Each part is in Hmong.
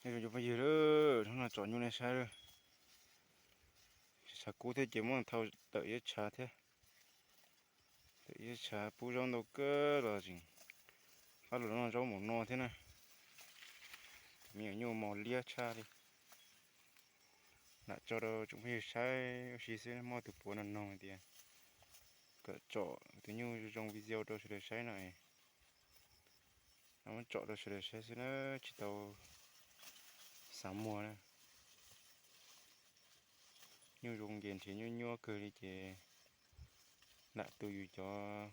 Nyob zoo cov phooj ywg, hnub no tsom nyuj nej saib lawm. Tshav kub thiab ces muab thau tawm iab tshav thiab. Tawm iab tshav pub zaub ntau kawg los tseem rov los noj zaub mus no thiab na. Tus me nyuam nyuj mos liab tshaj li. Lam tso rau tsoom phooj ywg saib ua si xwb, muaj tus puav no noog tias kom tsom tus nyuj zoo video rau sawv daws saib no. Muab tsom rau sawv daws saib xwb na, tsis tau xav muag na. Nyuj zoo nkaus nrhiav nyuaj nyuaj kawg li ces lam tu yus cov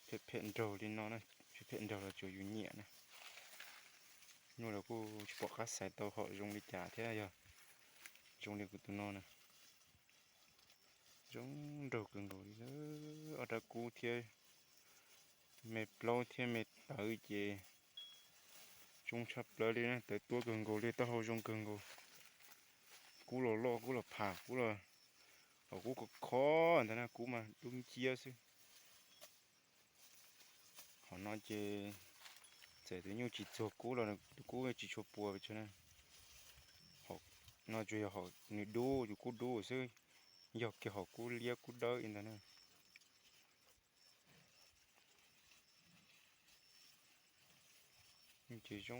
phem phem nraug li no na, tsis phem nraug los tsuas yus nyiam na. Nyuj los kuj tsis pom qab xaiv tau hom zoo li cas thiab, yog zoo li kuv tus no na. Zoo nraug kawg nkaus li, ob rab kub thiab me plaub thiab me tawv ces zoo tshaj plaws li na, tawv tuab kawg nkaus li, taub hau zoo kawg nkaus. Kub los loj, kub los pham, kub los, los kub khov khov ntag na, kub mas dub nciab xwb. Hom no ces txawm tus nyuj tsis txuag kub los tus kub tsis tshua puas pes tsawg na. No tsuas yog hom nws dub, tus kub dub xwb, yog kiag hom kub liab kub dawb li ntag na. Ces zoo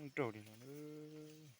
nraug li no lawm.